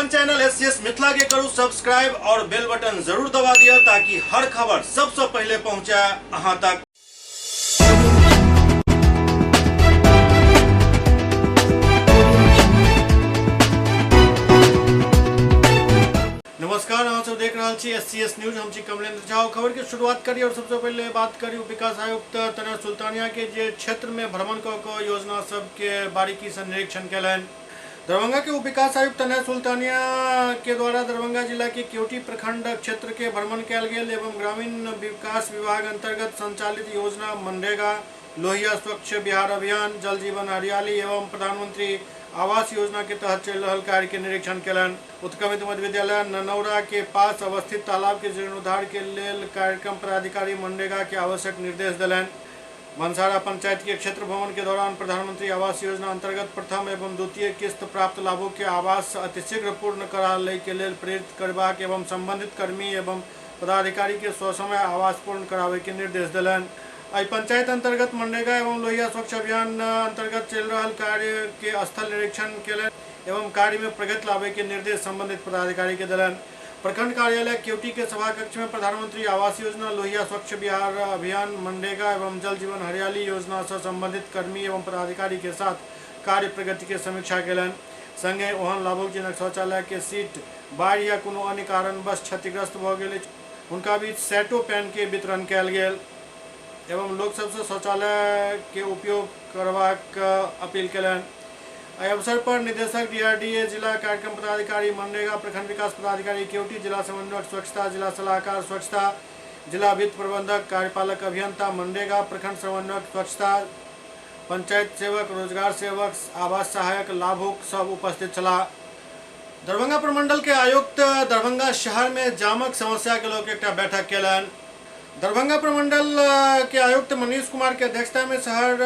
अपन channel S C S Mithila के करू सब्सक्राइब और बेल बटन जरूर दबा दिया ताकि हर खबर सबसे पहले पहुंचे अहां तक। नमस्कार, अहाँ सब देख रहल छी एस सी एस न्यूज। हम छी कमलेंद्र झा। खबर के शुरुआत करी और सबसे पहले बात करी उप विकास आयुक्त तनय सुल्तानिया के, जे क्षेत्र में भ्रमण कऽ कऽ योजना सबके बारीकी से निरीक्षण केलनि। दरभंगा के उप विकास आयुक्त तनय सुल्तानिया के द्वारा दरभंगा जिला के केवटी प्रखंड क्षेत्र के भ्रमण कयल गेल एवं ग्रामीण विकास विभाग अंतर्गत संचालित योजना मनरेगा, लोहिया स्वच्छ बिहार अभियान, जल जीवन हरियाली एवं प्रधानमंत्री आवास योजना के तहत चलि रहल कार्य के निरीक्षण केलनि। उत्क्रमित मध्य विद्यालय ननौरा के पास अवस्थित तालाब के जीर्णोद्धार के लेल कार्यक्रम पदाधिकारी मनरेगा के आवश्यक निर्देश देलनि। मनसारा पंचायत के क्षेत्र भ्रमण के दौरान प्रधानमंत्री आवास योजना अंतर्गत प्रथम एवं द्वितीय किस्त प्राप्त लाभुक के आवास अतिशीघ्र पूर्ण करा लै के लेल प्रेरित करबाक एवं संबंधित कर्मी एवं पदाधिकारी के ससमय आवास पूर्ण कराबय के निर्देश देलनि। एहि पंचायत अंतर्गत मनरेगा एवं लोहिया स्वच्छ अभियान अंतर्गत चलि रहल कार्य के स्थल निरीक्षण केलनि एवं कार्य में प्रगति लाबय के निर्देश संबंधित पदाधिकारी के देलनि। प्रखंड कार्यालय केवटी के सभा कक्ष में प्रधानमंत्री आवास योजना, लोहिया स्वच्छ बिहार अभियान, मनरेगा एवं जल जीवन हरियाली योजना से संबंधित कर्मी एवं पदाधिकारी के साथ कार्य प्रगति के समीक्षा केलनि। संगे ओहन लाभुक जिनक शौचालय के सीट बाढ़ि या कोनो अन्य कारणवश क्षतिग्रस्त भऽ गेल अछि, हुनका बीच सैटो पेन के वितरण कयल गेल एवं लोक सबसँ शौचालय के उपयोग करबाक अपील केलनि। एहि अवसर पर निदेशक डीआरडीए, जिला कार्यक्रम पदाधिकारी मनरेगा, प्रखंड विकास पदाधिकारी केवटी, जिला समन्वयक स्वच्छता, जिला सलाहकार स्वच्छता, जिला वित्त प्रबंधक, कार्यपालक अभियंता मनरेगा, प्रखंड समन्वयक स्वच्छता, पंचायत सेवक, रोजगार सेवक, आवास सहायक लाभुक सब उपस्थित छलाह। दरभंगा प्रमंडल के आयुक्त दरभंगा शहर में जामक समस्या के लऽ एकटा बैठक केलनि। दरभंगा प्रमंडल के आयुक्त मनीष कुमार के अध्यक्षता में शहर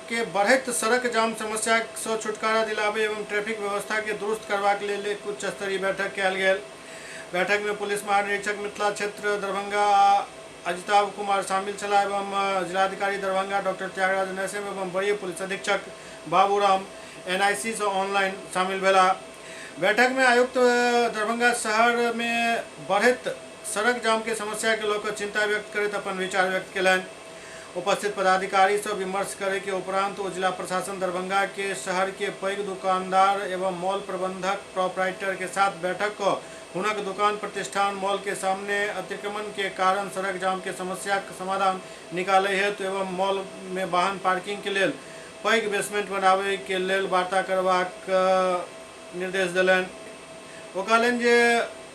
के बढ़ैत सड़क जाम समस्या से छुटकारा दिलाबे एवं ट्रैफिक व्यवस्था के दुरुस्त करबाक लेल एक उच्च स्तरीय बैठक कयल गेल। बैठक में पुलिस महानिरीक्षक मिथिला क्षेत्र दरभंगा अजिताभ कुमार शामिल छलाह एवं जिलाधिकारी दरभंगा डॉक्टर त्यागराज नैसेम एवं वरीय पुलिस अधीक्षक बाबूराम एनआईसी से ऑनलाइन शामिल भेला। बैठक में आयुक्त दरभंगा शहर में बढ़ैत सड़क जाम के समस्या के लऽ कऽ चिंता व्यक्त करैत अपन विचार व्यक्त केलनि। उपस्थित पदाधिकारी सँ विमर्श करय के उपरांत ओ जिला प्रशासन दरभंगा के शहर के पैघ दुकानदार एवं मॉल प्रबंधक प्रोपराइटर के साथ बैठक कऽ हुनक दुकान प्रतिष्ठान मॉल के सामने अतिक्रमण के कारण सड़क जाम के समस्याक समाधान निकालय हेतु एवं मॉल में वाहन पार्किंग के लेल पैघ बेसमेंट बनाबय के लेल वार्ता करबाक निर्देश देलनि। ओ कहलनि जे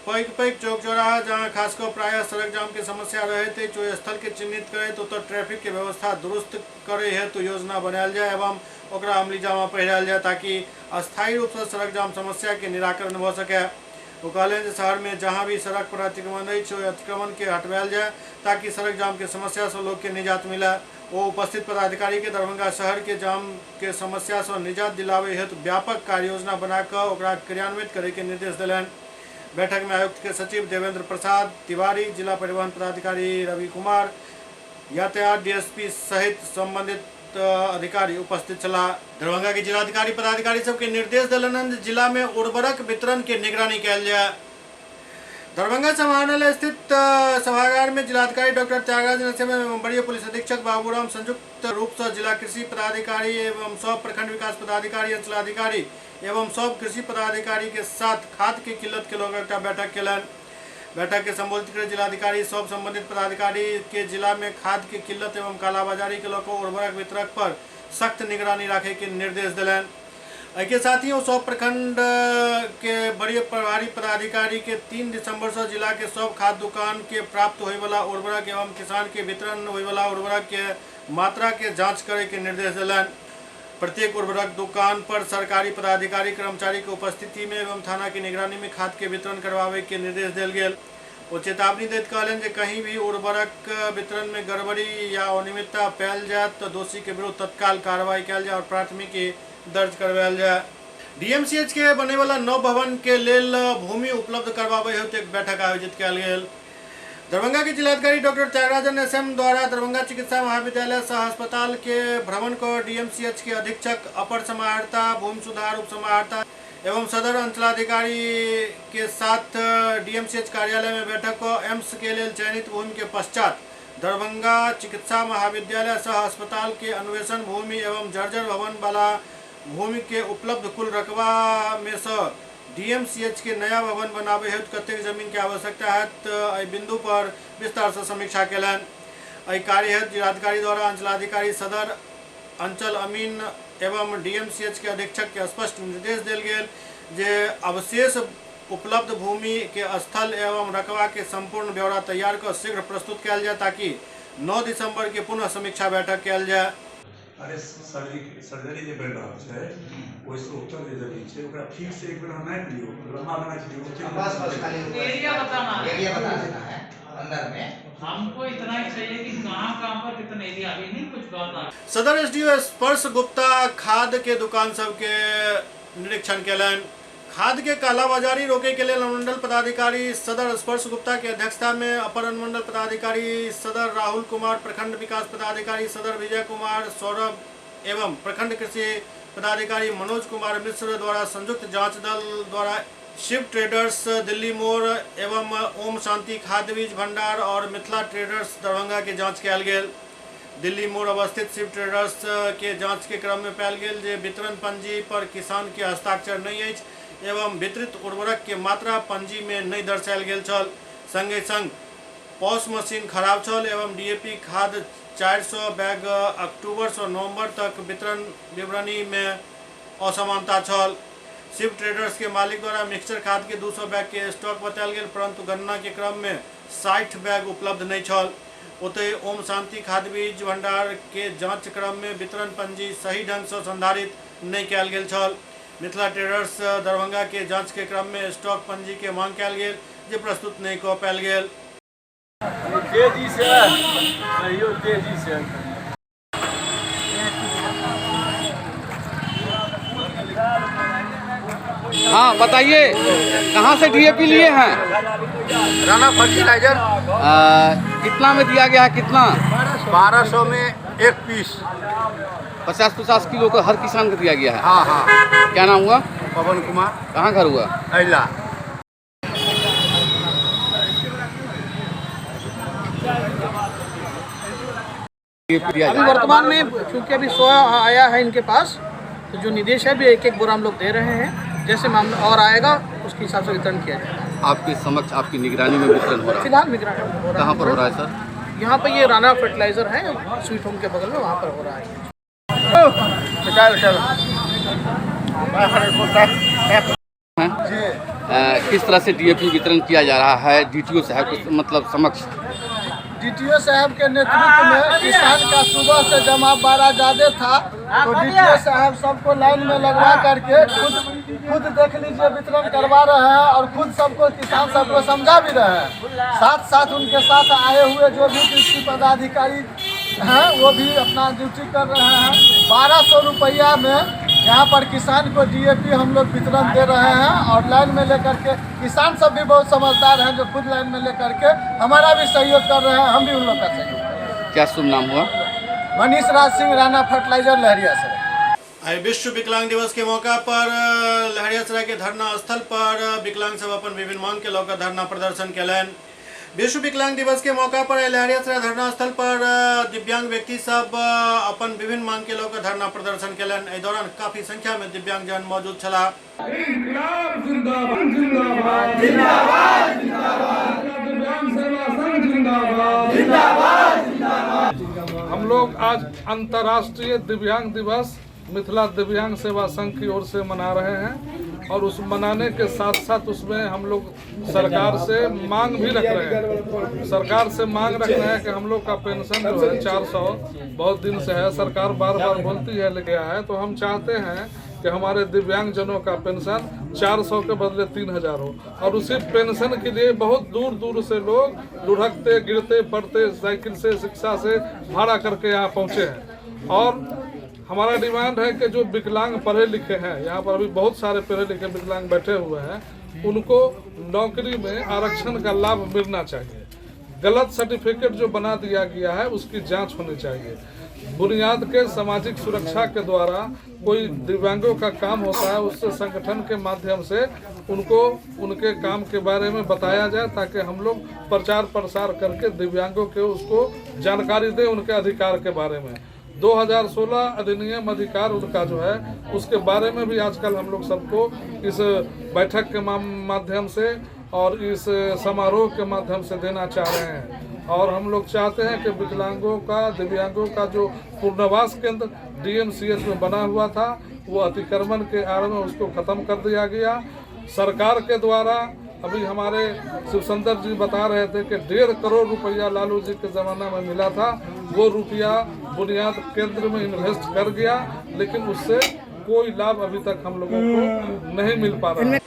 पैघ पैघ चौक चौराहा जहां खास कऽ प्रायः सड़क जाम के समस्या रहैत अछि, ओहि स्थल के चिन्हित करैत ओतय ट्रैफिक के व्यवस्था दुरुस्त करय हेतु योजना बनायल जाय एवं ओकरा अमली जामा पहिरायल जाय ताकि अस्थायी रूप सँ सड़क जाम समस्या के निराकरण भऽ सकय। ओ कहलनि जे शहर मे जहां भी सड़क पर अतिक्रमण अछि, ओहि अतिक्रमण के हटवायल जाय ताकि सड़क जाम के समस्या सँ लोक के निजात मिलय। ओ उपस्थित पदाधिकारी के दरभंगा शहर के जाम के समस्या सँ निजात दिलाबय हेतु व्यापक कार्ययोजना बना कऽ ओकरा क्रियान्वित करय के निर्देश देलनि। बैठक में आयुक्त के सचिव देवेंद्र प्रसाद तिवारी, जिला परिवहन पदाधिकारी रवि कुमार, यातायात डीएसपी सहित संबंधित अधिकारी उपस्थित छलाह। दरभंगा के जिलाधिकारी पदाधिकारी सबके निर्देश देलनि जे जिला में उर्वरक वितरण के निगरानी कयल जाय। दरभंगा समाहरणालय स्थित सभागार में जिलाधिकारी डॉक्टर त्यागराज नरसिम्हा एवं वरीय पुलिस अधीक्षक बाबूराम संयुक्त रूप से जिला कृषि पदाधिकारी एवं सब प्रखंड विकास पदाधिकारी, अंचलाधिकारी एवं सब कृषि पदाधिकारी के साथ खाद के किल्लत के लऽ एकटा बैठक केलनि। बैठक के संबोधित करैत जिलाधिकारी सब संबंधित पदाधिकारी के जिला में खाद के किल्लत एवं कालाबाजारी के लऽ कऽ उर्वरक वितरक पर सख्त निगरानी राखय के निर्देश देलनि। एहि के साथ ही ओ सब प्रखंड के वरीय प्रभारी पदाधिकारी के 3 दिसंबर से जिला के सब खाद दुकान के प्राप्त होय वाला उर्वरक एवं किसान के वितरण होय वाला उर्वरक के मात्रा के जांच करे के निर्देश देलनि। प्रत्येक उर्वरक दुकान पर सरकारी पदाधिकारी कर्मचारी के उपस्थिति में एवं थाना के निगरानी में खाद के वितरण करवावे के निर्देश देल गेल। ओ चेतावनी दैत कहलनि जे कहीं भी उर्वरक वितरण में गड़बड़ी या अनियमितता पायल जायत तऽ दोषी के विरुद्ध तत्काल कार्रवाई कयल जाय और प्राथमिकी दर्ज करवायल जाय। डीएमसीएच के बने वाला नव भवन के लेल भूमि उपलब्ध करवाबे हेतु एक बैठक आयोजित कयल गेल। दरभंगा के जिलाधिकारी डॉक्टर त्यागराजन एसएम द्वारा दरभंगा चिकित्सा महाविद्यालय सह अस्पताल के भ्रमण कर डीएमसीएच के अधीक्षक, अपर समाहर्ता, भूमि सुधार उप समाहर्ता एवं सदर अंचलाधिकारी के साथ डीएमसीएच कार्यालय में बैठक क एम्स के लेल चयनित भूमि के पश्चात दरभंगा चिकित्सा महाविद्यालय सह अस्पताल के अन्वेषण भूमि एवं जर्जर भवन वाला भूमि के उपलब्ध कुल रकबा में सँ डीएमसीएच के नया भवन बनाबय हेतु कतेक जमीन के आवश्यकता होयत, एहि बिंदु पर विस्तार सँ समीक्षा केलनि। एहि कार्य हेतु जिलाधिकारी द्वारा अंचलाधिकारी सदर अंचल अमीन एवं डीएमसीएच के अधीक्षक के स्पष्ट निर्देश देल गेल जे अवशेष उपलब्ध भूमि के स्थल एवं रकबा के संपूर्ण ब्यौरा तैयार क शीघ्र प्रस्तुत कयल जाय ताकि 9 दिसंबर के पुनः समीक्षा बैठक कयल जाय। अरे सर्जरी सर्जरी जे बनि रहल छै ओहिसँ उत्तर जे जमीन छै ओकरा ठीक से एक बेर अहाँ नापि लियौ, लम्बा बनाइ छै। बस बस, खाली एरिया बताना है। एरिया बता देना है अंदर में। हमको इतना ही चाहिए कि कहाँ कहाँ पर कितना एरिया, अभी नहीं कुछ बात आ सदर एसडीओ स्पर्श गुप्ता खाद के दुकान सबके निरीक्षण केलनि। खाद के कालाबाजारी रोके के लेल अनुमंडल पदाधिकारी सदर स्पर्श गुप्ता के अध्यक्षता में अपर अनुमंडल पदाधिकारी सदर राहुल कुमार, प्रखंड विकास पदाधिकारी सदर विजय कुमार सौरभ एवं प्रखंड कृषि पदाधिकारी मनोज कुमार मिश्र द्वारा संयुक्त जांच दल द्वारा शिव ट्रेडर्स दिल्ली मोड़ एवं ओम शांति खाद बीज भंडार और मिथिला ट्रेडर्स दरभंगा के जांच कयल गेल। दिल्ली मोड़ अवस्थित शिव ट्रेडर्स के जांच के क्रम में पायल गेल जे वितरण पंजी पर किसान के हस्ताक्षर नहीं अछि एवं वितरित उर्वरक के मात्रा पंजी में नहीं दर्शायल गेल छल। संगे संग पॉस मशीन खराब छल एवं डीएपी खाद 400 बैग अक्टूबर से नवंबर तक वितरण विवरणी में असमानता छल। शिव ट्रेडर्स के मालिक द्वारा मिक्सचर खाद के 200 बैग के स्टॉक बतायल गेल, परंतु गणना के क्रम में 60 बैग उपलब्ध नहीं छल। ओतहि ओम शांति खाद बीज भंडार के जांच क्रम में वितरण पंजी सही ढंग से संधारित नहीं कयल गेल छल। मिथिला ट्रेडर्स दरभंगा के जांच के क्रम में स्टॉक पंजी के मांग कयल गेल जे प्रस्तुत नहीं कऽ पायल गेल। तेजी से कहियो, तेजी से। हाँ, बताइए, कहाँ से डीएपी लिए हैं? राणा फर्टिलाइजर। कितना में दिया गया है, कितना? 1200 में एक पीस। 50-50 किलो का हर किसान को दिया गया है? हाँ हाँ। क्या नाम हुआ? पवन कुमार। कहाँ घर हुआ? अला। डीएपी दिया अभी जा रहा है। वर्तमान में चूंकि अभी 100 आया है इनके पास, तो जो निदेश है अभी एक एक बोरा हम लोग दे रहे हैं। जैसे मामला और आएगा उसके हिसाब से वितरण किया जाएगा। आपके समक्ष, आपकी निगरानी में वितरण हो रहा है? फिलहाल निगरानी हो रहा है। कहाँ पर हो रहा है सर? यहाँ पर ये राणा फर्टिलाइजर है, स्वीट होम के बगल में, वहाँ पर हो रहा है। चल चल। हैं? किस तरह से डीएपी वितरण किया जा रहा है डीटीओ साहब के मतलब समक्ष? डीटीओ साहब के नेतृत्व में किसान का सुबह से जमा बड़ा ज़्यादा था, तो डीटीओ साहब सबको लाइन में लगवा करके खुद खुद देख लीजिए वितरण करवा रहे हैं और खुद सबको, किसान सबको समझा भी रहे हैं। साथ साथ उनके साथ आए हुए जो भी कृषि पदाधिकारी हैं वो भी अपना ड्यूटी कर रहे हैं। 1200 रुपया में यहाँ पर किसान को डीएपी हम लोग वितरण दे रहे हैं और लाइन में लेकर के किसान सब भी बहुत समझदार हैं, जो खुद लाइन में लेकर के हमारा भी सहयोग कर रहे हैं, हम भी उन लोग का सहयोग कर रहे हैं। क्या शुभ नाम हुआ? मनीष राज सिंह, राणा फर्टिलाइजर, लहरिया सर। आइ विश्व विकलांग दिवस के मौका पर लहरियासराय के धरना स्थल पर विकलांग सब अपन विभिन्न मांग के लऽ कऽ धरना प्रदर्शन केलनि। विश्व विकलांग दिवस के मौका पर आइ लहरियासराय धरना स्थल पर दिव्यांग व्यक्ति सब अपन विभिन्न मांग के लऽ कऽ धरना प्रदर्शन केलनि। एहि दौरान काफी संख्या में दिव्यांगजन मौजूद छलाह। इनकलाब जिंदाबाद जिंदाबाद जिंदाबाद जिंदाबाद, दिव्यांग सेवा संघ जिंदाबाद जिंदाबाद जिंदाबाद। हम लोग आज अंतर्राष्ट्रीय दिव्यांग दिवस मिथिला दिव्यांग सेवा संघ की ओर से मना रहे हैं और उस मनाने के साथ साथ उसमें हम लोग सरकार से मांग भी रख रहे हैं। सरकार से मांग रख रहे हैं कि हम लोग का पेंशन जो है 400 बहुत दिन से है, सरकार बार बार बोलती है ले गया है, तो हम चाहते हैं कि हमारे दिव्यांगजनों का पेंशन 400 के बदले 3000 हो। और उसी पेंशन के लिए बहुत दूर दूर से लोग लुढ़कते गिरते पड़ते साइकिल से रिक्शा से भाड़ा करके यहाँ पहुँचे हैं। और हमारा डिमांड है कि जो विकलांग पढ़े लिखे हैं, यहाँ पर अभी बहुत सारे पढ़े लिखे विकलांग बैठे हुए हैं, उनको नौकरी में आरक्षण का लाभ मिलना चाहिए। गलत सर्टिफिकेट जो बना दिया गया है उसकी जांच होनी चाहिए। बुनियाद के सामाजिक सुरक्षा के द्वारा कोई दिव्यांगों का काम होता है, उससे संगठन के माध्यम से उनको उनके काम के बारे में बताया जाए, ताकि हम लोग प्रचार प्रसार करके दिव्यांगों के उसको जानकारी दें उनके अधिकार के बारे में। 2016 अधिनियम अधिकार उनका जो है उसके बारे में भी आजकल हम लोग सबको इस बैठक के माध्यम से और इस समारोह के माध्यम से देना चाह रहे हैं। और हम लोग चाहते हैं कि विकलांगों का, दिव्यांगों का जो पुनर्वास केंद्र डीएमसीएच में बना हुआ था, वो अतिक्रमण के आड़ में उसको ख़त्म कर दिया गया सरकार के द्वारा। अभी हमारे शिवसुंदर जी बता रहे थे कि 1.5 करोड़ रुपया लालू जी के ज़माना में मिला था, वो रुपया बुनियाद केंद्र में इन्वेस्ट कर गया, लेकिन उससे कोई लाभ अभी तक हम लोगों को नहीं मिल पा रहा है।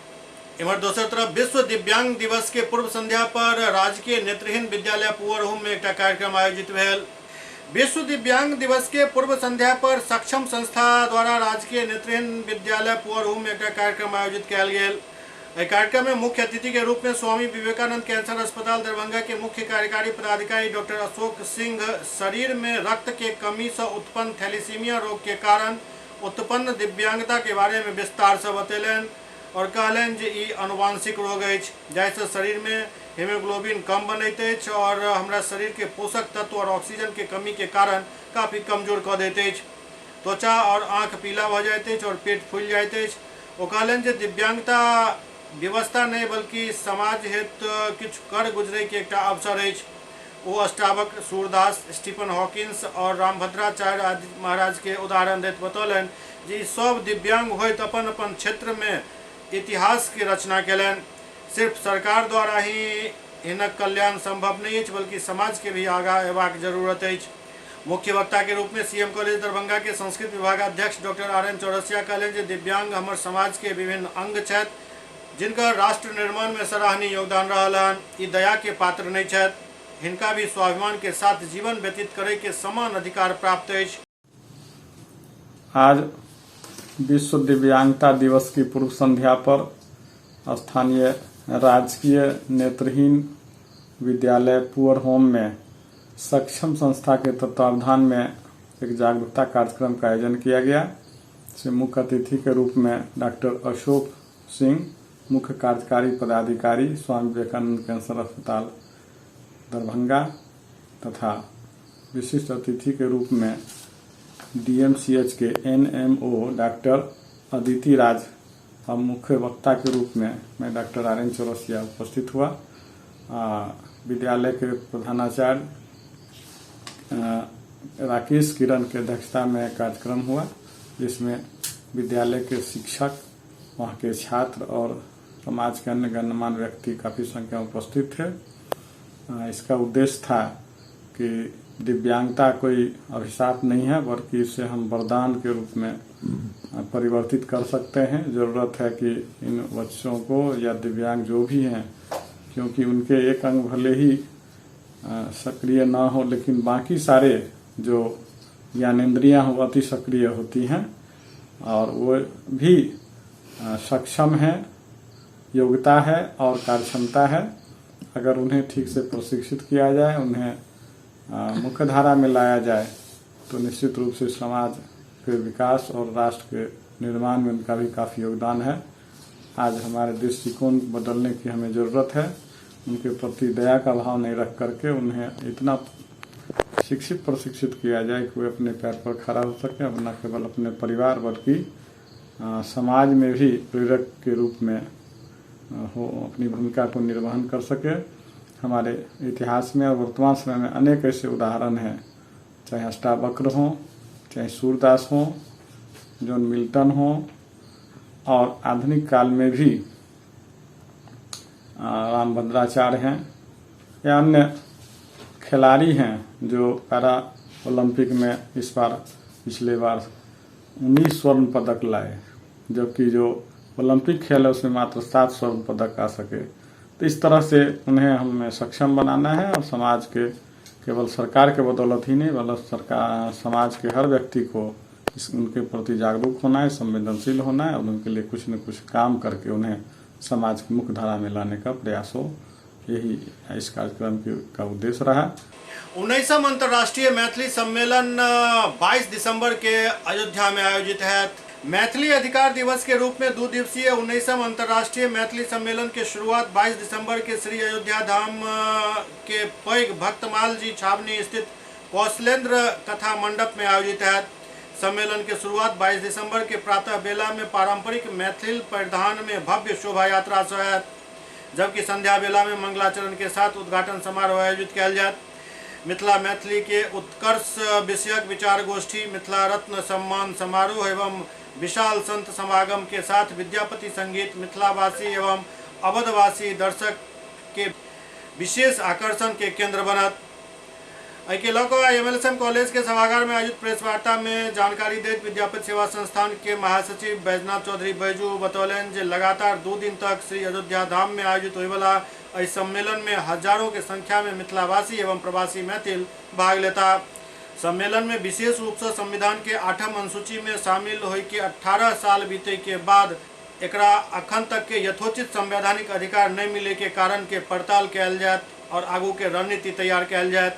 इम्हर दोसर तरफ विश्व दिव्यांग दिवस के पूर्व संध्या पर राजकीय नेत्रहीन विद्यालय पुअर होम में एकटा कार्यक्रम आयोजित भेल। विश्व दिव्यांग दिवस के पूर्व संध्या पर सक्षम संस्था द्वारा राजकीय नेत्रहीन विद्यालय पुअर होम में एकटा कार्यक्रम आयोजित कयल गेल। एहि कार्यक्रम में मुख्य अतिथि के रूप में स्वामी विवेकानंद कैंसर अस्पताल दरभंगा के मुख्य कार्यकारी पदाधिकारी डॉक्टर अशोक सिंह शरीर में रक्त के कमी से उत्पन्न थैलीसीमिया रोग के कारण उत्पन्न दिव्यांगता के बारे में विस्तार से बतेलनि और कहलनि जे ई अनुवांशिक रोग अछि, जाहिसँ शरीर में हेमोग्लोबिन कम बनैत अछि और हमरा शरीर के पोषक तत्व और ऑक्सीजन के कमी के कारण काफ़ी कमजोर कऽ दैत अछि। त्वचा और आँख पीला भऽ जाइत अछि और पेट फूलि जाइत अछि। ओ कहलनि जे दिव्यांगता व्यवस्था नहि बल्कि समाज हेतु किछु कर गुजरैके एकटा अवसर अछि। ओ अष्टावक्र, सूरदास, स्टीफन हॉकिंस और रामभद्राचार्य आदि महाराज के उदाहरण दैत बतौलनि जे ई सब दिव्यांग होइत अपन अपन क्षेत्र में इतिहास के रचना केलनि। सिर्फ सरकार द्वारा ही हिनक कल्याण संभव नहीं अछि, बल्कि समाज के भी आगाँ अयबाक जरूरत अछि। मुख्य वक्ता के रूप में सीएम कॉलेज दरभंगा के संस्कृत विभागाध्यक्ष डॉक्टर आर एन चौरसिया कहलनि जे दिव्यांग हमर समाज के विभिन्न अंग छथि, जिनकर राष्ट्र निर्माण में सराहनीय योगदान रहल हन। ई दया के पात्र नहीं छथि, हिनका भी स्वाभिमान के साथ जीवन व्यतीत करे के समान अधिकार प्राप्त अछि। आज विश्व दिव्यांगता दिवस की पूर्व संध्या पर स्थानीय राजकीय नेत्रहीन विद्यालय पुअर होम में सक्षम संस्था के तत्वावधान में एक जागरूकता कार्यक्रम का आयोजन किया गया। इसमें मुख्य अतिथि के रूप में डॉक्टर अशोक सिंह, मुख्य कार्यकारी पदाधिकारी स्वामी विवेकानंद कैंसर अस्पताल दरभंगा, तथा विशिष्ट अतिथि के रूप में डीएमसीएच के एनएमओ डॉक्टर अदिति राज और मुख्य वक्ता के रूप में मैं डॉक्टर आर एन चौरसिया उपस्थित हुआ। विद्यालय के प्रधानाचार्य राकेश किरण के अध्यक्षता में कार्यक्रम हुआ, जिसमें विद्यालय के शिक्षक, वहाँ के छात्र और समाज के अन्य गणमान्य व्यक्ति काफ़ी संख्या में उपस्थित थे। इसका उद्देश्य था कि दिव्यांगता कोई अभिशाप नहीं है, बल्कि इसे हम वरदान के रूप में परिवर्तित कर सकते हैं। ज़रूरत है कि इन बच्चों को या दिव्यांग जो भी हैं, क्योंकि उनके एक अंग भले ही सक्रिय ना हो, लेकिन बाकी सारे जो ज्ञानेंद्रियां हैं वो अति सक्रिय होती हैं और वो भी सक्षम हैं, योग्यता है और कार्यक्षमता है। अगर उन्हें ठीक से प्रशिक्षित किया जाए, उन्हें मुख्य धारा में लाया जाए, तो निश्चित रूप से समाज के विकास और राष्ट्र के निर्माण में उनका भी काफ़ी योगदान है। आज हमारे दृष्टिकोण बदलने की हमें ज़रूरत है। उनके प्रति दया का भाव नहीं रख करके उन्हें इतना शिक्षित प्रशिक्षित किया जाए कि वे अपने पैर पर खड़ा हो सके और न केवल अपने परिवार बल्कि समाज में भी प्रेरक के रूप में हो अपनी भूमिका को निर्वहन कर सके। हमारे इतिहास में और वर्तमान समय में अनेक ऐसे उदाहरण हैं, चाहे अष्टावक्र हों, चाहे सूरदास हों, जॉन मिल्टन हों, और आधुनिक काल में भी रामभद्राचार्य हैं या अन्य खिलाड़ी हैं जो पैरा ओलंपिक में इस बार पिछले बार 19 स्वर्ण पदक लाए, जबकि जो ओलंपिक खेल है उसमें मात्र 7 स्वर्ण पदक आ सके। तो इस तरह से उन्हें हमें सक्षम बनाना है और समाज के केवल सरकार के बदौलत ही नहीं, बल्कि सरकार समाज के हर व्यक्ति को इस उनके प्रति जागरूक होना है, संवेदनशील होना है और उनके लिए कुछ न कुछ काम करके उन्हें समाज की मुख्य धारा में लाने का प्रयास हो। यही इस कार्यक्रम का उद्देश्य रहा। 19वां अंतर्राष्ट्रीय मैथिली सम्मेलन 22 दिसंबर के अयोध्या में आयोजित है। मैथिली अधिकार दिवस के रूप में 2 दिवसीय 19वां अंतर्राष्ट्रीय मैथिली सम्मेलन के शुरुआत 22 दिसंबर के श्री अयोध्या धाम के पैघ भक्तमाल जी छावनी स्थित कौशलेंद्र कथा मंडप में आयोजित है। सम्मेलन के शुरुआत 22 दिसंबर के प्रातः बेला में पारंपरिक मैथिल परिधान में भव्य शोभा यात्रा से है, जबकि संध्या बेला में मंगलाचरण के साथ उद्घाटन समारोह आयोजित किया जाए। मिथिला मैथिली के उत्कर्ष विषयक विचार गोष्ठी, मिथिला रत्न सम्मान समारोह एवं विशाल संत समागम के साथ विद्यापति संगीत मिथिलावासी एवं अवधवासी दर्शक के विशेष आकर्षण के केंद्र बनत। एहिके लऽ कऽ एमएलएसएम कॉलेज के सभागार में आयोजित प्रेस वार्ता में जानकारी दैत विद्यापति सेवा संस्थान के महासचिव बैजनाथ चौधरी बैजू बतौलनि जे लगातार 2 दिन तक श्री अयोध्या धाम में आयोजित होयवला एहि सम्मेलन में हजारों के संख्या में मिथिलावासी एवं प्रवासी मैथिल भाग लेता। सम्मेलन में विशेष रूप से संविधान के 8म अनुसूची में शामिल होय के 18 साल बीते के बाद एकरा अखन तक के यथोचित संवैधानिक अधिकार नहीं मिले के कारण के पड़ताल कयल जायत और आगू के रणनीति तैयार कयल जायत।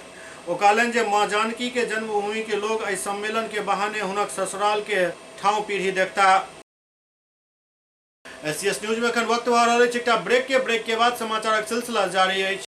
ओ कहलनि जे माँ जानकी के जन्मभूमि के लोग एहि सम्मेलन के बहाने हुनक ससुराल के ठाव पीढ़ी देखता। एससीएस न्यूज में अखन वक्त भऽ रहल अछि एकटा ब्रेक के बाद समाचारक सिलसिला जारी अछि।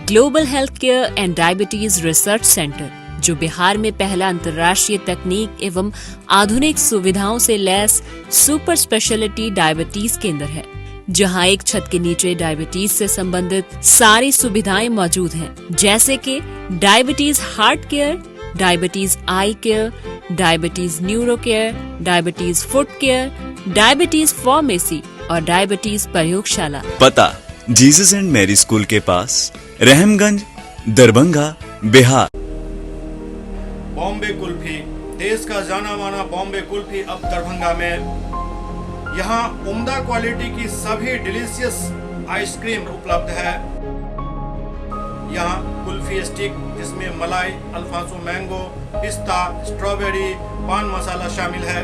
Global health care and diabetes research centre, जो बिहार में पहला अंतर्राष्ट्रीय तकनीक एवं आधुनिक सुविधाओं से लैस सुपर स्पेशलिटी डायबिटीज केंद्र है, जहां एक छत के नीचे डायबिटीज से संबंधित सारी सुविधाएं मौजूद हैं, जैसे कि diabetes heart care, diabetes eye care, diabetes neuro care, diabetes foot care, diabetes pharmacy और डायबिटीज प्रयोगशाला। पता जीसस एंड मैरी स्कूल के पास, रहमगंज, दरभंगा, बिहार। बॉम्बे कुल्फी, देश का जाना माना बॉम्बे कुल्फी अब दरभंगा में। यहाँ उम्दा क्वालिटी की सभी डिलीशियस आइसक्रीम उपलब्ध है। यहाँ कुल्फी स्टिक जिसमें मलाई, अल्फांसो मैंगो, पिस्ता, स्ट्रॉबेरी, पान मसाला शामिल है।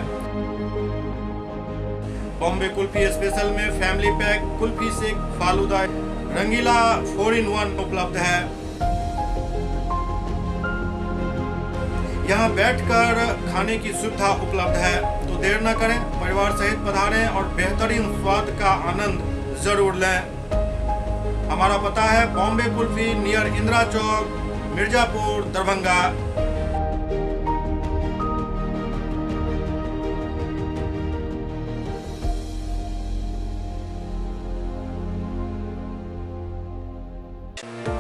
बॉम्बे कुल्फी स्पेशल में family pack, kulfi shake, falooda, Rangila 4 in 1 उपलब्ध है। यहाँ बैठकर खाने की सुविधा उपलब्ध है, तो देर न करें, परिवार सहित पधारें और बेहतरीन स्वाद का आनंद जरूर लें। हमारा पता है बॉम्बे कुल्फी, नियर इंदिरा चौक, मिर्जापुर, दरभंगा।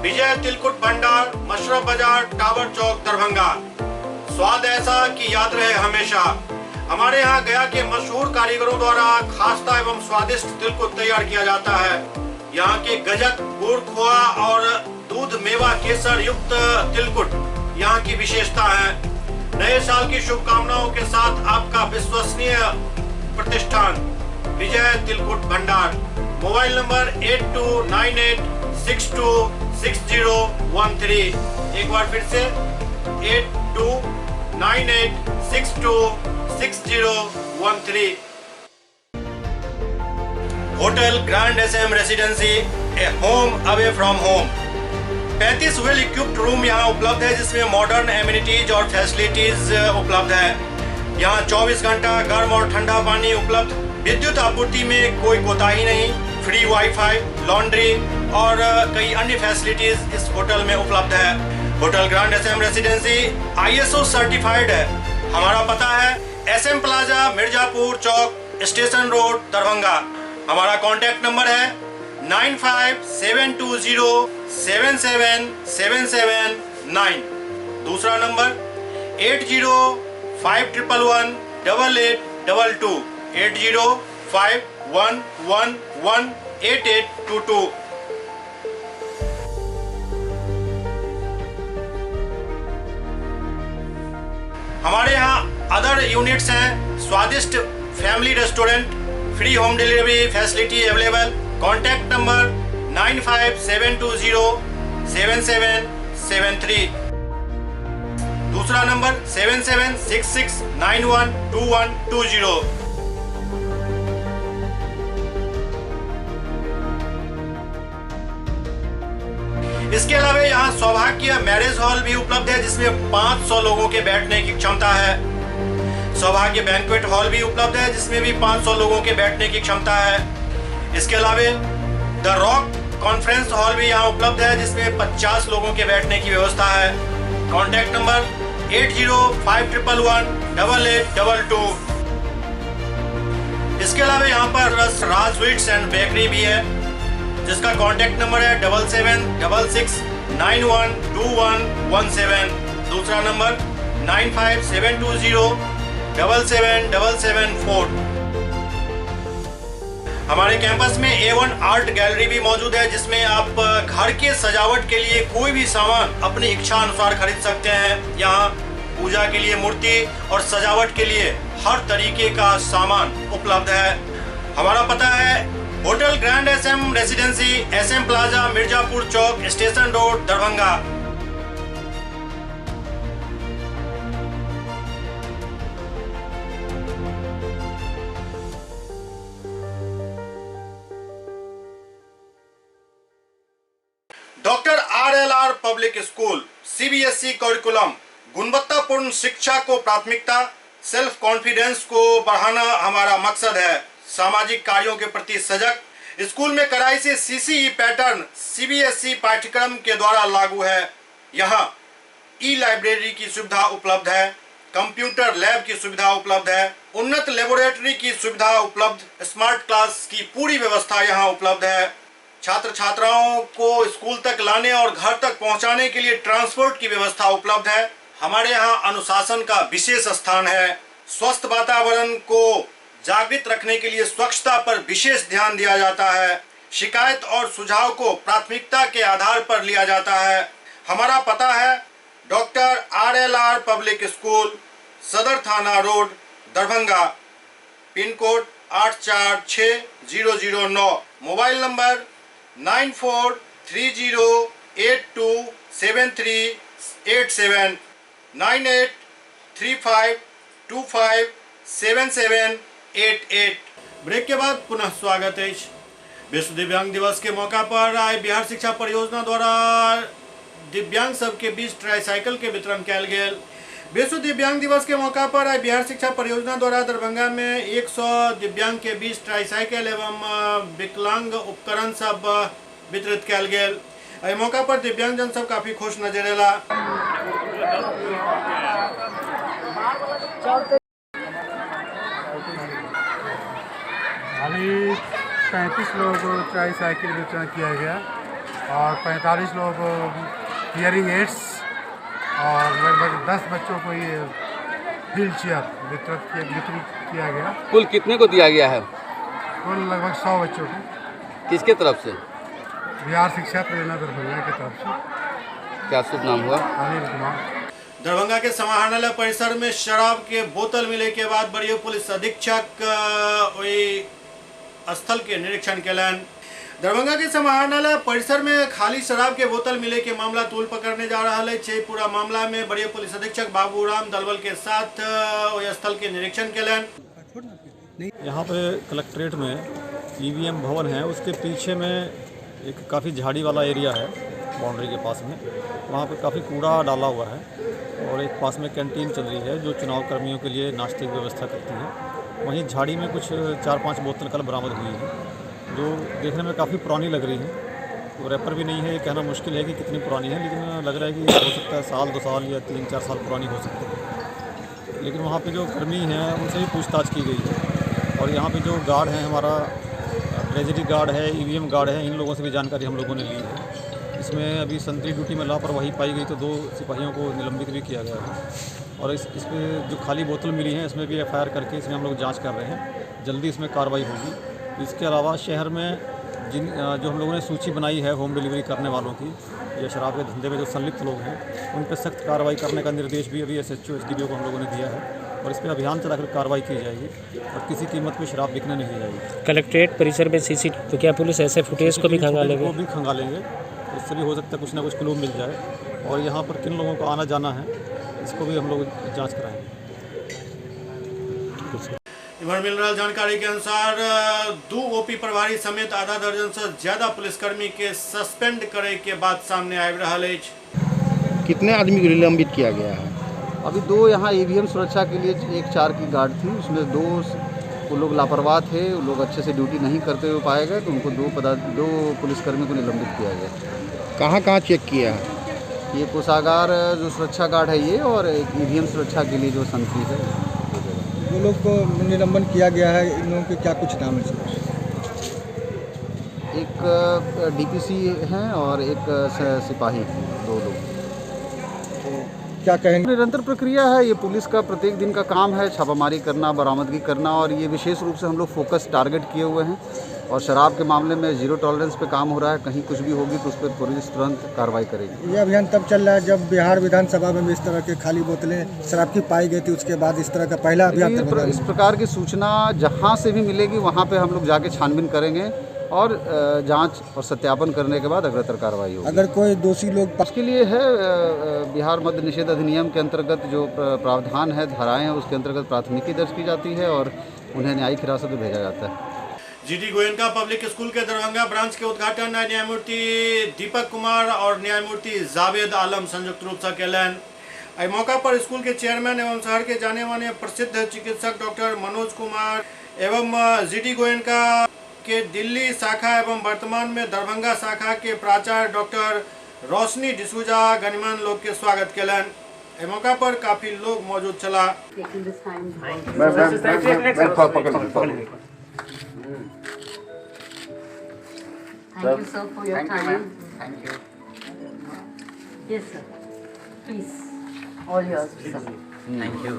विजय तिलकुट भंडार, मशरफ बाजार, टावर चौक, दरभंगा। स्वाद ऐसा कि याद रहे हमेशा। हमारे यहाँ गया के मशहूर कारीगरों द्वारा खास्ता एवं स्वादिष्ट तिलकुट तैयार किया जाता है। यहाँ के गजक, गुड़, खोआ और दूध मेवा केसर युक्त तिलकुट यहाँ की विशेषता है। नए साल की शुभकामनाओं के साथ आपका विश्वसनीय प्रतिष्ठान विजय तिलकुट भंडार। Mobile number 8298626013। एक बार फिर से 8298626013। Hotel grand SM residency, a home away from home. 35 well equipped room यहाँ उपलब्ध है, जिसमें मॉडर्न एमिनिटीज और फैसिलिटीज उपलब्ध है। यहाँ 24 घंटा गर्म और ठंडा पानी उपलब्ध, विद्युत आपूर्ति में कोई कोताही नहीं, फ्री वाईफाई, लॉन्ड्री और कई अन्य फैसिलिटीज इस होटल में उपलब्ध है। Hotel grand SM residency ISO certified है। हमारा पता है SM plaza, Mirzapur Chowk, station road, Darbhanga. हमारा कॉन्टैक्ट नंबर है 9572077779। दूसरा नंबर 8051118822, 8051118822। हमारे यहाँ अदर यूनिट्स हैं, स्वादिष्ट family restaurant, free home delivery facility available. Contact number 9572077773। दूसरा नंबर 7766912120। इसके अलावा यहाँ सौभाग्य मैरिज हॉल भी उपलब्ध है, जिसमें 500 लोगों के बैठने की क्षमता है। सौभाग्य बैंक्वेट हॉल भी उपलब्ध है, जिसमें भी 500 लोगों के बैठने की क्षमता है। इसके अलावा the rock conference hall भी यहाँ उपलब्ध है, जिसमें 50 लोगों के बैठने की व्यवस्था है। Contact number 805111 8822। इसके अलावा यहाँ पर राज स्वीट्स एंड बेकरी भी है, जिसका कॉन्टैक्ट नंबर है 7766 912117। दूसरा नंबर 95720 77774। हमारे कैंपस में A1 art gallery भी मौजूद है, जिसमें आप घर के सजावट के लिए कोई भी सामान अपनी इच्छा अनुसार खरीद सकते हैं। यहाँ पूजा के लिए मूर्ति और सजावट के लिए हर तरीके का सामान उपलब्ध है। हमारा पता है hotel grand SM residency, SM plaza, Mirzapur Chowk, station road, Darbhanga. Doctor RLR public school, CBSE curriculum, गुणवत्तापूर्ण शिक्षा को प्राथमिकता, सेल्फ कॉन्फिडेंस को बढ़ाना हमारा मकसद है। सामाजिक कार्यों के प्रति सजग, स्कूल में कड़ाई से सीसीई पैटर्न सीबीएसई पाठ्यक्रम के द्वारा लागू है। यहाँ ई लाइब्रेरी की सुविधा उपलब्ध है, कंप्यूटर लैब की सुविधा उपलब्ध है, उन्नत लेबोरेटरी की सुविधा उपलब्ध, स्मार्ट क्लास की पूरी व्यवस्था यहाँ उपलब्ध है। छात्र छात्राओं को स्कूल तक लाने और घर तक पहुँचाने के लिए ट्रांसपोर्ट की व्यवस्था उपलब्ध है। हमारे यहाँ अनुशासन का विशेष स्थान है। स्वस्थ वातावरण को जागृत रखने के लिए स्वच्छता पर विशेष ध्यान दिया जाता है। शिकायत और सुझाव को प्राथमिकता के आधार पर लिया जाता है। हमारा पता है doctor RLR public school, Sadar Thana road, Darbhanga, pin code 846009, mobile number 9430827387, 9835257788। Break के बाद पुनः स्वागत है। विश्व दिव्यांग दिवस के मौका पर आइ बिहार शिक्षा परियोजना द्वारा दिव्यांग सबके बीच ट्राईसाइकिल के वितरण कयल गेल। विश्व दिव्यांग दिवस के मौका पर आइ बिहार शिक्षा परियोजना द्वारा दरभंगा में 100 दिव्यांग के बीच ट्राईसाइकिल एवं विकलांग उपकरण सब वितरित कयल गेल। एहि मौका पर दिव्यांगजन सब काफी खुश नजर अयला। अभी 35 लोगों को ट्राई साइकिल वितरण किया गया और 45 लोगों को हियरिंग एड्स और लगभग 10 बच्चों को ये व्हील चेयर वितरित किया गया। कुल कितने को दिया गया है? कुल लगभग 100 बच्चों को। किसके तरफ से? बिहार शिक्षा परियोजना दरभंगा की तरफ से। क्या शुभ नाम हुआ? अनिल कुमार। दरभंगा के समाहरणालय परिसर में शराब के बोतल मिले के बाद वरीय पुलिस अधीक्षक ओहि स्थल के निरीक्षण केलनि। दरभंगा के समाहरणालय परिसर में खाली शराब के बोतल मिले के मामला तूल पकड़ने जा रहा है। पूरा मामला में वरीय पुलिस अधीक्षक बाबूराम दलबल के साथ ओहि स्थल के निरीक्षण केलनि। यहाँ पे कलेक्ट्रेट में ईवीएम भवन है, उसके पीछे में एक काफ़ी झाड़ी वाला एरिया है बाउंड्री के पास में, वहाँ पे काफ़ी कूड़ा डाला हुआ है और एक पास में कैंटीन चल रही है जो चुनाव कर्मियों के लिए नाश्ते की व्यवस्था करती है। वहीं झाड़ी में कुछ 4-5 बोतल कल बरामद हुई है जो देखने में काफ़ी पुरानी लग रही है। तो रैपर भी नहीं है, ये कहना मुश्किल है कि कितनी पुरानी है, लेकिन लग रहा है कि हो सकता है साल 2 साल या 3-4 साल पुरानी हो सकती है। लेकिन वहाँ पर जो कर्मी हैं उनसे भी पूछताछ की गई है और यहाँ पर जो गार्ड हैं, हमारा ट्रेजरी गार्ड है, ईवीएम गार्ड है, इन लोगों से भी जानकारी हम लोगों ने ली है। इसमें अभी संतरी ड्यूटी में लापरवाही पाई गई तो 2 सिपाहियों को निलंबित भी किया गया है और इस पर जो खाली बोतल मिली है इसमें भी एफआईआर करके इसमें हम लोग जांच कर रहे हैं, जल्दी इसमें कार्रवाई होगी। इसके अलावा शहर में जो हम लोगों ने सूची बनाई है होम डिलीवरी करने वालों की या शराब के धंधे में जो संलिप्त लोग हैं उन पर सख्त कार्रवाई करने का निर्देश भी अभी SHO SDPO को हम लोगों ने दिया है और इस पर अभियान चलाकर कार्रवाई की जाएगी और किसी कीमत पे शराब बिकने नहीं जाएगी। कलेक्ट्रेट परिसर में सीसी तो क्या पुलिस ऐसे फुटेज को भी खंगालेंगे? वो भी खंगालेंगे, उससे भी हो सकता है कुछ ना कुछ क्लू मिल जाए और यहाँ पर किन लोगों को आना जाना है इसको भी हम लोग जाँच कराएंगे। इम्हर मिल रहल जानकारी के अनुसार 2 ओपी प्रभारी समेत आधा दर्जन से ज्यादा पुलिसकर्मी के सस्पेंड करे के बात सामने आबि रहल अछि। कितने आदमी को निलंबित किया गया है? अभी 2 यहाँ ईवीएम सुरक्षा के लिए 1-4 की गार्ड थी, उसमें 2 वो लोग लापरवाह थे, वो लोग अच्छे से ड्यूटी नहीं करते हुए पाए गए, तो उनको 2 पुलिसकर्मी को निलंबित किया गया। कहाँ कहाँ चेक किया है? ये कोषागार जो सुरक्षा गार्ड है ये, और एक ईवीएम सुरक्षा के लिए जो संतरी है। जो लोग को निलंबन किया गया है इन लोगों के क्या कुछ नाम है? एक डीपीसी हैं और एक सिपाही हैं, 2 लोग। तो क्या कहेंगे? निरंतर प्रक्रिया है ये, पुलिस का प्रत्येक दिन का काम है छापामारी करना, बरामदगी करना, और ये विशेष रूप से हम लोग फोकस टारगेट किए हुए हैं। और शराब के मामले में जीरो टॉलरेंस पे काम हो रहा है, कहीं कुछ भी होगी तो उस पर पुलिस तुरंत कार्रवाई करेगी। ये अभियान तब चल रहा है जब बिहार विधानसभा में भी इस तरह के खाली बोतलें शराब की पाई गई थी, उसके बाद इस तरह का पहला अभियान। इस प्रकार की सूचना जहाँ से भी मिलेगी वहाँ पर हम लोग जाके छानबीन करेंगे और जांच और सत्यापन करने के बाद अग्रतर कार्रवाई होगी। अगर कोई दोषी लोग उसके लिए है बिहार मद्य निषेध अधिनियम के अंतर्गत जो प्रावधान है, धाराएं हैं, उसके अंतर्गत प्राथमिकी दर्ज की जाती है और उन्हें न्यायिक हिरासत में भेजा जाता है। जीडी गोयनका पब्लिक स्कूल के दरभंगा ब्रांच के उद्घाटन न्यायमूर्ति दीपक कुमार और न्यायमूर्ति जावेद आलम संयुक्त रूप से कयलनि। एहि मौका पर स्कूल के चेयरमैन एवं शहर के जाने माने प्रसिद्ध चिकित्सक डॉक्टर मनोज कुमार एवं जीडी गोयनका के दिल्ली शाखा एवं वर्तमान में दरभंगा शाखा के प्राचार्य डॉक्टर रोशनी डिसूजा गणमान्य लोग के स्वागत कयलनि। एहि मौका पर काफी लोग मौजूद छलाह। Thank you sir for your time. Thank you. Yes sir, please, all yours sir. Thank you.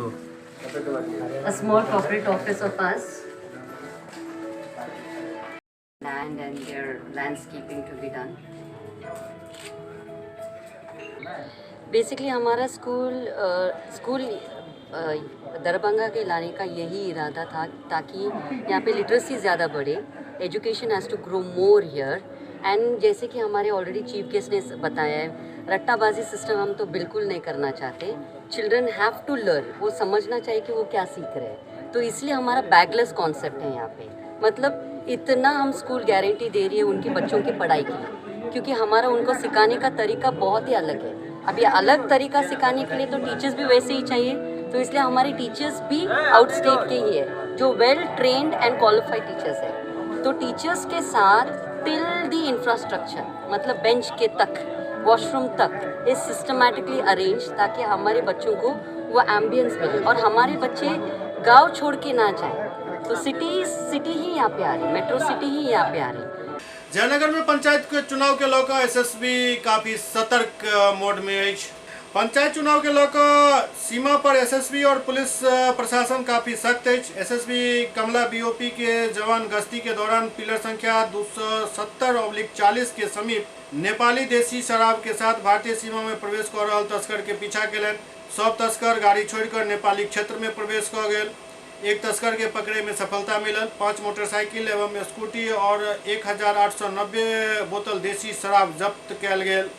A small corporate office of us. Land and their landscaping to be done. Basically हमारा स्कूल दरभंगा के लाने का यही इरादा था ताकि यहाँ पे literacy ज़्यादा बढ़े, education has to grow more here. And जैसे कि हमारे ऑलरेडी चीफ गेस्ट ने बताया है, रट्टाबाजी सिस्टम हम तो बिल्कुल नहीं करना चाहते। चिल्ड्रन have to learn, वो समझना चाहिए कि वो क्या सीख रहे हैं। तो इसलिए हमारा बैगलेस कॉन्सेप्ट है यहाँ पे, मतलब इतना हम स्कूल गारंटी दे रही है उनके बच्चों की पढ़ाई की, क्योंकि हमारा उनको सिखाने का तरीका बहुत ही अलग है। अभी अलग तरीका सिखाने के लिए तो टीचर्स भी वैसे ही चाहिए, तो इसलिए हमारे टीचर्स भी आउट स्टेट के ही है, जो well trained and qualified teachers है। तो टीचर्स के साथ टिल the infrastructure, मतलब बेंच के तक, वॉशरूम तक is systematically arrange, ताकि हमारे बच्चों को वो एम्बियंस मिले और हमारे बच्चे गाँव छोड़ के ना जाए। तो सिटी ही यहाँ पे आ रही, मेट्रो सिटी ही यहाँ पे आ रही। जयनगर में पंचायत के चुनाव के लऽ एसएसबी काफी सतर्क मोड में अछि। पंचायत चुनाव के लऽ सीमा पर एसएसबी और पुलिस प्रशासन काफी सख्त अछि। एसएसबी कमला बीओपी के जवान गश्ती के दौरान पिलर संख्या 270/40 के समीप नेपाली देशी शराब के साथ भारतीय सीमा में प्रवेश कऽ रहल तस्कर के पीछा केलनि। सब तस्कर गाड़ी छोड़िकऽ नेपाली क्षेत्र में प्रवेश कऽ गेल। एक तस्कर के पकड़े में सफलता मिलल। 5 मोटरसाइकिल एवं स्कूटी और 1890 बोतल देशी शराब जब्त कयल गेल,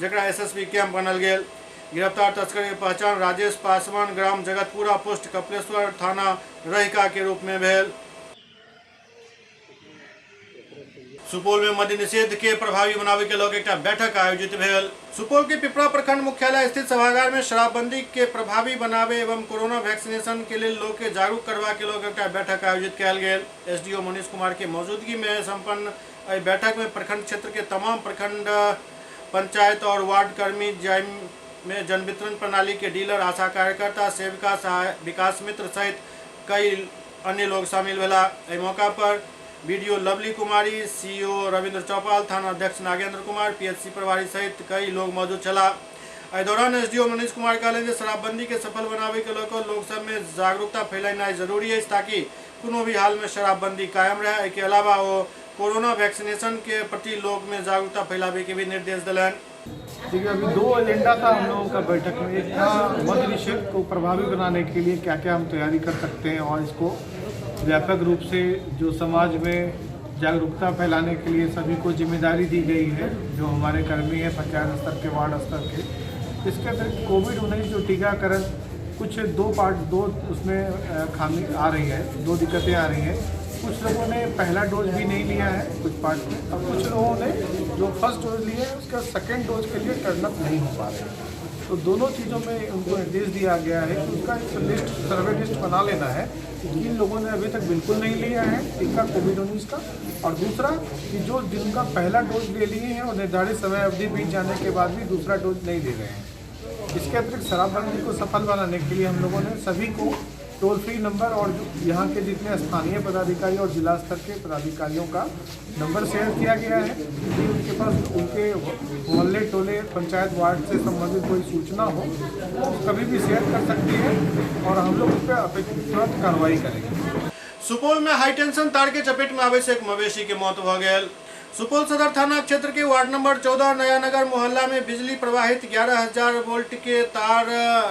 जकरा एसएसबी कैंप बनल गेल। गिरफ्तार तस्कर के पहचान राजेश पासवान, ग्राम जगतपुरा, पोस्ट कपिलेश्वर, थाना रहिका के रूप में भेल। सुपौल में मद्य निषेध के प्रभावी बनावे के लऽ एकटा बैठक आयोजित भेल। सुपौल के पिपरा प्रखंड मुख्यालय स्थित सभागार में शराबबंदी के प्रभावी बनावे एवं कोरोना वैक्सीनेशन के लिए लोग के जागरूक करवा के लऽ एकटा बैठक आयोजित कयल गेल। एसडीओ मनीष कुमार के मौजूदगी में संपन्न एहि बैठक में प्रखंड क्षेत्र के तमाम प्रखंड पंचायत और वार्ड कर्मी, में जन वितरण प्रणाली के डीलर, आशा कार्यकर्ता, सेविका, विकास मित्र सहित कई अन्य लोग शामिल भेला। एहि मौका पर बीडीओ लवली कुमारी, सीओ रविंद्र चौपाल, थाना अध्यक्ष नागेंद्र कुमार, पीएचसी प्रभारी सहित कई लोग मौजूद छलाह। एहि दौरान एसडीओ मनीष कुमार कहलनि जे शराबबंदी के सफल बनावे के लऽ कऽ लोक सब में जागरूकता फैलेनाइ जरूरी अछि, ताकि कोनो भी हाल में शराबबंदी कायम रहे। एहि के अलावा ओ कोरोना वैक्सीनेशन के प्रति लोग में जागरूकता फैलावे के भी निर्देश दिलनि। देखिए, अभी 2 एजेंडा था हम लोगों का बैठक में। एक था मद्य निषेध को प्रभावी बनाने के लिए क्या क्या हम तैयारी कर सकते हैं और इसको व्यापक रूप से जो समाज में जागरूकता फैलाने के लिए सभी को जिम्मेदारी दी गई है, जो हमारे कर्मी हैं पंचायत स्तर के, वार्ड स्तर के। इसके अतिरिक्त कोविड-19 जो टीकाकरण कुछ दो उसमें खामी आ रही है, दो दिक्कतें आ रही हैं। कुछ लोगों ने पहला डोज भी नहीं लिया है कुछ पार्ट में, और कुछ लोगों ने जो फर्स्ट डोज लिया है उसका सेकेंड डोज के लिए टर्न अप नहीं हो पा रहे हैं। तो दोनों चीज़ों में उनको निर्देश दिया गया है कि उनका एक लिस्ट, सर्वे लिस्ट बना लेना है कि किन लोगों ने अभी तक बिल्कुल नहीं लिया है टीका कोविड-19 का, और दूसरा कि जो जिनका पहला डोज ले लिए हैं और निर्धारित समय अवधि बीत जाने के बाद भी दूसरा डोज नहीं ले रहे हैं। इसके अतिरिक्त शराबबंदी को सफल बनाने के लिए हम लोगों ने सभी को टोल फ्री नंबर और यहाँ के जितने स्थानीय पदाधिकारी और जिला स्तर के पदाधिकारियों का नंबर शेयर किया गया है कि उनके पास उनके मोहल्ले टोले पंचायत वार्ड से संबंधित कोई सूचना हो वो कभी भी शेयर कर सकती है और हम लोग उस पर तुरंत कार्रवाई करेंगे। सुपौल में हाईटेंशन तार के चपेट में आवे से एक मवेशी के मौत हो गई। सुपौल सदर थाना क्षेत्र के वार्ड नंबर 14 नयानगर मोहल्ला में बिजली प्रवाहित 11,000 वोल्ट के तार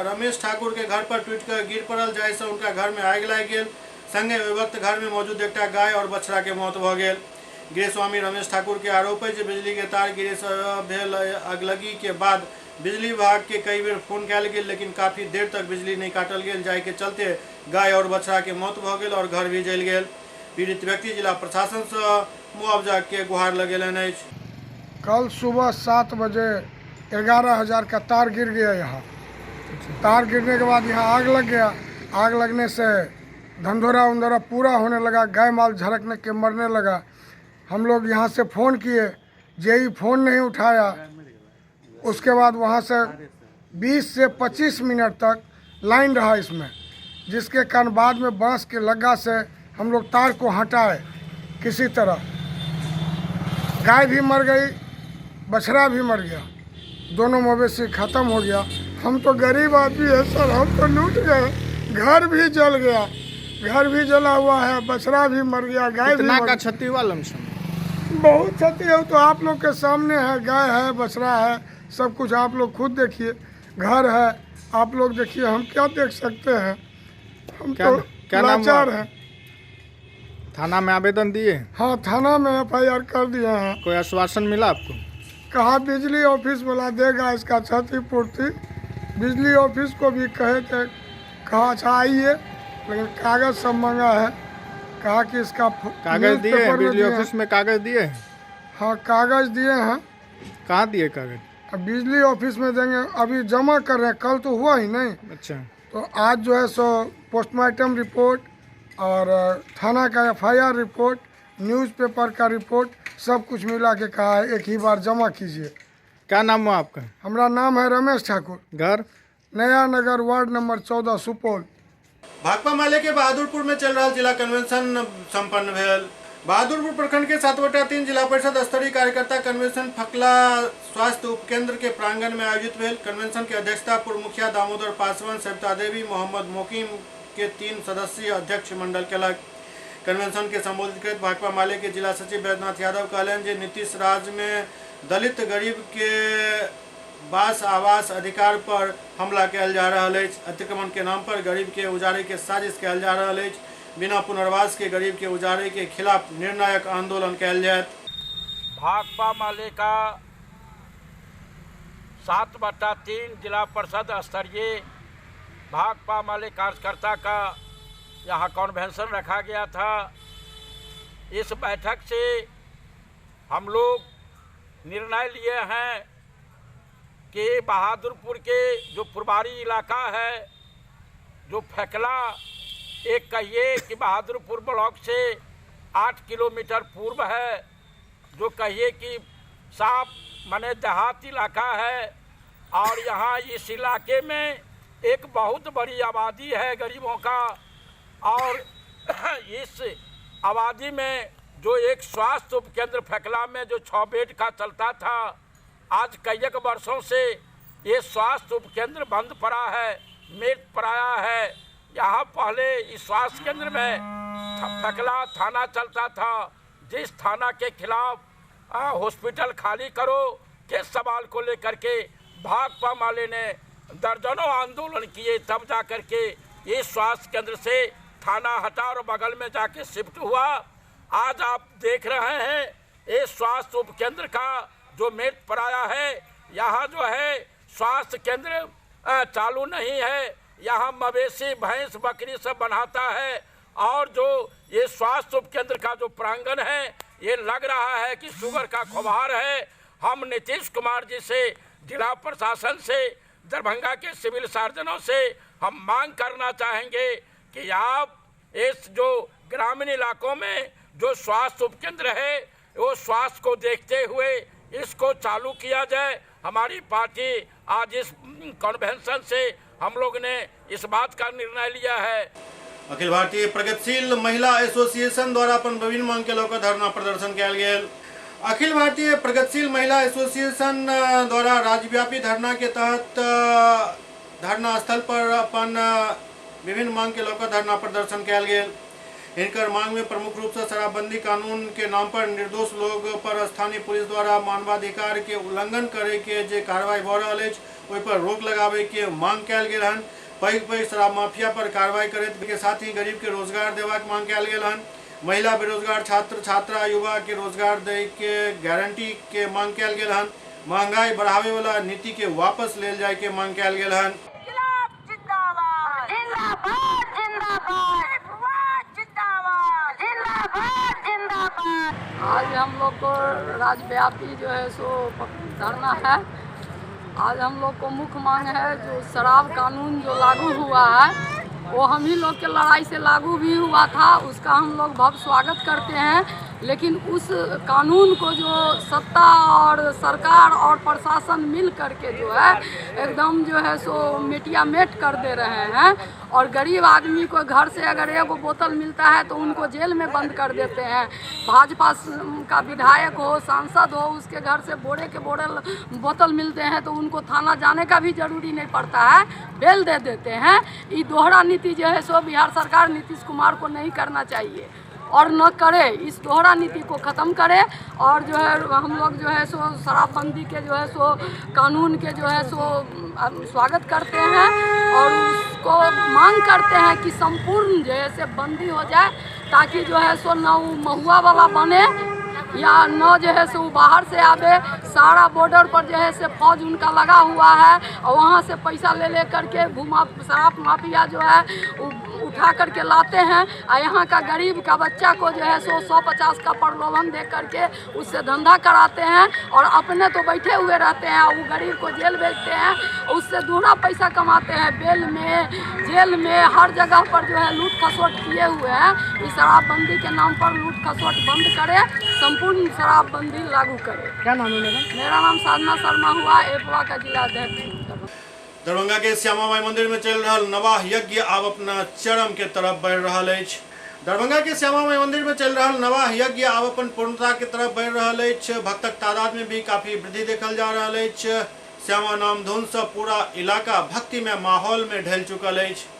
रमेश ठाकुर के घर पर टूट कर गिर पड़ल, जाहिसँ उनका घर में आगि लागि गेल। संगे ओहि वक्त घर में मौजूद एकटा गाय और बछड़ा के मौत भऽ गेल। गृहस्वामी रमेश ठाकुर के आरोप है जे बिजली के तार गिरे से भेल अगलगी के बाद बिजली विभाग के कई बेर फोन कयल गेल, लेकिन काफी देर तक बिजली नहीं काटल गेल, जाहि के चलते गाय और बछड़ा के मौत भऽ गेल और घर भी जलि गेल। पीड़ित व्यक्ति जिला प्रशासन से मुआवजा के गुहार लगेलनि अछि। कल सुबह 7 बजे 11,000 का तार गिर गया यहाँ। तार गिरने के बाद यहाँ आग लग गया। आग लगने से धंधोरा उंधोरा पूरा होने लगा, गाय माल झरकने के मरने लगा। हम लोग यहाँ से फ़ोन किए, जेई फ़ोन नहीं उठाया। उसके बाद वहाँ से 20 से 25 मिनट तक लाइन रहा इसमें, जिसके कारण बाद में बांस के लग्गा से हम लोग तार को हटाए किसी तरह। गाय भी मर गई, बछड़ा भी मर गया, दोनों मवेशी ख़त्म हो गया। हम तो गरीब आदमी है सर, हम तो लूट गए। घर भी जल गया, घर भी जला हुआ है, बछड़ा भी मर गया, गाय भी मर का क्षति हुआ? लमसम बहुत क्षति है, तो आप लोग के सामने है। गाय है, बछड़ा है, सब कुछ आप लोग खुद देखिए। घर है, आप लोग देखिए, हम क्या देख सकते हैं। हम तो लाचार हैं। थाना में आवेदन दिए? हाँ, थाना में FIR कर दिए हैं। कोई आश्वासन मिला आपको? कहा बिजली ऑफिस वाला देगा इसका क्षतिपूर्ति। बिजली ऑफिस को भी कहे थे, कहा अच्छा आइए, लेकिन कागज़ सब मांगा है। कहा कि इसका कागज़ दिए? बिजली ऑफिस में कागज़ दिए? हाँ, कागज़ दिए हैं। कहाँ दिए कागज़? अब बिजली ऑफिस में देंगे, अभी जमा कर रहे हैं, कल तो हुआ ही नहीं। अच्छा, तो आज जो है सो पोस्टमार्टम रिपोर्ट और थाना का FIR report, newspaper का रिपोर्ट, सब कुछ मिला के कहा है एक ही बार जमा कीजिए। क्या नाम हुआ आपका? हमारा नाम है रमेश ठाकुर। घर? नया नगर, वार्ड नंबर 14, सुपौल। भाकपा माले के बहादुरपुर में चल रहा जिला कन्वेंशन संपन्न भेल। बहादुरपुर प्रखंड के 7/3 जिला परिषद स्तरीय कार्यकर्ता कन्वेंशन फकला स्वास्थ्य उपकेंद्र के प्रांगण में आयोजित भेल। कन्वेंशन के अध्यक्षता पूर्व मुखिया दामोदर पासवान, सविता देवी, मोहम्मद मोकीम के 3 सदस्यीय अध्यक्ष मंडल केलक। कन्वेंशन के संबोधित करैत भाकपा माले के जिला सचिव बैद्यनाथ यादव कहलनि जे नीतीश राज में दलित गरीब के वास आवास अधिकार पर हमला कयल जा रहल अछि। अतिक्रमण के नाम पर गरीब के उजाड़े के साजिश कयल जा रहल अछि। बिना पुनर्वास के गरीब के उजाड़े के खिलाफ निर्णायक आंदोलन कयल जायत। भाकपा माले का 7/3 जिला परिषद स्तरीय भाकपा माले कार्यकर्ता का यहाँ कन्वेंशन रखा गया था। इस बैठक से हम लोग निर्णय लिए हैं कि बहादुरपुर के जो पुरबारी इलाका है, जो फैकला एक कहिए कि बहादुरपुर ब्लॉक से 8 किलोमीटर पूर्व है, जो कहिए कि साफ माने देहात इलाका है, और यहाँ इस इलाके में एक बहुत बड़ी आबादी है गरीबों का, और इस आबादी में जो एक स्वास्थ्य उपकेंद्र फैकला में जो 6 बेड का चलता था, आज कई एक वर्षों से ये स्वास्थ्य उपकेंद्र बंद पड़ा है, मृत पड़ाया है। यहाँ पहले इस स्वास्थ्य केंद्र में फैकला थाना चलता था, जिस थाना के खिलाफ हॉस्पिटल खाली करो के सवाल को लेकर के भाकपा माले ने दर्जनों आंदोलन किए, तब जा कर के ये स्वास्थ्य केंद्र से थाना हटा और बगल में जाके शिफ्ट हुआ। आज आप देख रहे हैं ये स्वास्थ्य उपकेंद्र का जो मृत पड़ाया है, यहाँ जो है स्वास्थ्य केंद्र चालू नहीं है। यहाँ मवेशी भैंस बकरी सब बनाता है। और जो ये स्वास्थ्य उपकेंद्र का जो प्रांगण है ये लग रहा है कि शुगर का खुबार है। हम नीतीश कुमार जी से, जिला प्रशासन से, दरभंगा के सिविल सर्जनों से हम मांग करना चाहेंगे कि आप इस जो ग्रामीण इलाकों में जो स्वास्थ्य उपकेंद्र है वो स्वास्थ्य को देखते हुए इसको चालू किया जाए। हमारी पार्टी आज इस कन्वेंशन से हम लोग ने इस बात का निर्णय लिया है। अखिल भारतीय प्रगतिशील महिला एसोसिएशन द्वारा अपन विभिन्न मांग के लऽ कऽ धरना प्रदर्शन कयल गेल। अखिल भारतीय प्रगतिशील महिला एसोसिएशन द्वारा राज्यव्यापी धरना के तहत धरना स्थल पर अपन विभिन्न मांग के लऽ कऽ धरना प्रदर्शन कयल गेल। हिनकर मांग में प्रमुख रूप से शराबबंदी कानून के नाम पर निर्दोष लोग पर स्थानीय पुलिस द्वारा मानवाधिकार के उल्लंघन करे के जे कार्रवाई भऽ रहल अछि ओहि पर रोक लगाबे के मांग कयल गेल हन। पैघ पैघ शराब माफिया पर कार्रवाई करैत के साथ ही गरीब के रोजगार देबाक मांग कयल गेल हन। महिला बेरोजगार छात्र छात्रा युवा के रोजगार दै के गारंटी के मांग कयल गेल हन। महंगाई बढ़ावे वाला नीति के वापस लेल जाय के मांग कयल गेल हन। आज हम लोग को राज्यव्यापी जो है सो धरना है। आज हम लोग को मुख्य मांग है जो शराब कानून जो लागू हुआ है वो हम ही लोग के लड़ाई से लागू भी हुआ था, उसका हम लोग भव्य स्वागत करते हैं। लेकिन उस कानून को जो सत्ता और सरकार और प्रशासन मिल करके जो है एकदम जो है सो मिटियामेट कर दे रहे हैं। और गरीब आदमी को घर से अगर एगो बोतल मिलता है तो उनको जेल में बंद कर देते हैं। भाजपा का विधायक हो, सांसद हो, उसके घर से बोरे के बोरे बोतल मिलते हैं तो उनको थाना जाने का भी जरूरी नहीं पड़ता है, बेल दे देते हैं। ये दोहरा नीति जो है सो बिहार सरकार नीतीश कुमार को नहीं करना चाहिए और न करे। इस दोहरा नीति को ख़त्म करे और जो है हम लोग जो है सो शराबबंदी के जो है सो कानून के जो है सो स्वागत करते हैं और उसको मांग करते हैं कि संपूर्ण जो है से बंदी हो जाए, ताकि जो है सो न वो महुआ वाला बने या न जो है सो वो बाहर से आवे। सारा बॉर्डर पर जो है से फौज उनका लगा हुआ है और वहाँ से पैसा ले ले करके भूमा शराब माफिया जो है उठा करके लाते हैं और यहाँ का गरीब का बच्चा को जो है सो 150 का प्रलोभन दे करके उससे धंधा कराते हैं और अपने तो बैठे हुए रहते हैं, वो गरीब को जेल भेजते हैं, उससे दूसरा पैसा कमाते हैं। बेल में, जेल में, हर जगह पर जो है लूट खसोट किए हुए हैं। इस शराबबंदी के नाम पर लूट खसोट बंद करे, संपूर्ण शराबबंदी लागू करे। क्या नाम है मैडम? मेरा नाम साधना शर्मा हुआ, एपवा का जिला अध्यक्ष। दरभंगा के श्यामा माई मंदिर में चल रहा नवाह यज्ञ अब अपना चरम के तरफ बढ़ रहा अछि। दरभंगा के श्यामा माई मंदिर में चल रहा नवाह यज्ञ अब अपन पूर्णता के तरफ बढ़ रहा अछि। भक्तक तादाद में भी काफी वृद्धि देखल जा रहा अछि। श्यामा नाम धुन से पूरा इलाका भक्ति में माहौल में ढल चुकल अछि।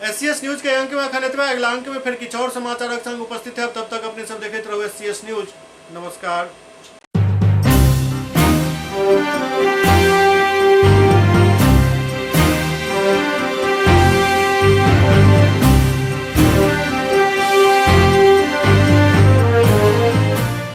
एससीएस न्यूज के अंक में अखन एतबे। अगला अंक में फिर किछु और समाचारक संग उपस्थित है। तब तक अपने सब देखैत रहू एससीएस न्यूज। नमस्कार।